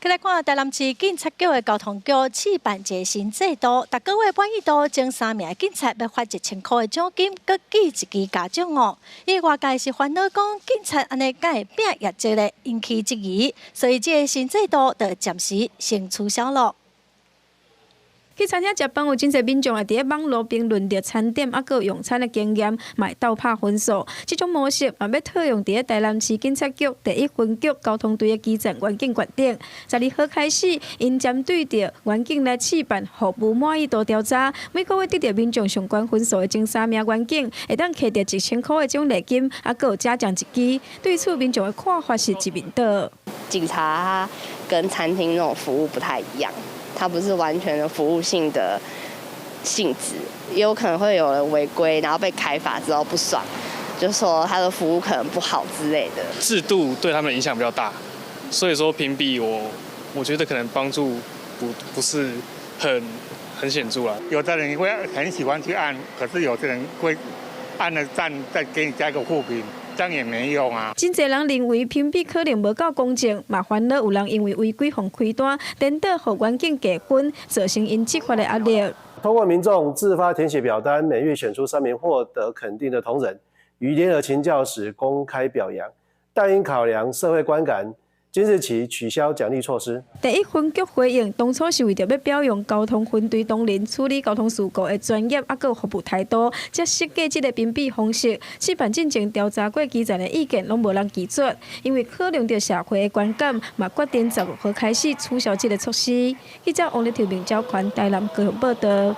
來看台南市警察局的交通局試辦一个新制度，逐個月滿意度前三名的警察欲發1000箍的獎金，閣記一支嘉獎哦。因為外界是煩惱講警察按呢敢會拼業績咧，引起質疑，所以這个新制度就暫時先取消咯。去餐廳食飯有真濟民眾會佇咧網路評論著餐點抑閣用餐的經驗，嘛會鬥拍分數。這種模式嘛欲套用佇咧台南市警察局第一分局交通隊的基層員警決定。12號開始，𪜶針對著員警來試辦服務滿意度調查，每個月得著民眾上懸分數的前三名員警，會當摕著1000箍的獎勵金，抑閣有嘉獎一支。對此民眾的看法是一面倒。警察跟餐廳那種服務不太一樣。它不是完全的服務性的性質，也有可能會有人違規，然後被開罰之後不爽，就說他的服務可能不好之類的。制度對他們影響比較大，所以說評比我覺得可能幫助不是很顯著啦。有的人會很喜歡去按，可是有的人會按了讚再給你加一個負評。這樣也沒用啊！真濟人認為評比可能無夠公正，嘛煩惱有人因為違規予開單，顛倒予員警加分，造成𪜶執法的壓力。通過民眾自發填寫表單，每月選出三名獲得肯定的同仁，於聯合勤教時公開表揚，但因考量社會觀感，今日起取消獎勵措施。第一分局回應，當初是為著欲表揚交通分隊同仁處理交通事故的專業，抑閣服務態度，才設計這个評比方式。試辦進前調查過基層的意見，攏無人拒絕，因為考量著社會的觀感，嘛決定15號開始取消這个措施。記者王立條、明昭權台南高雄報道。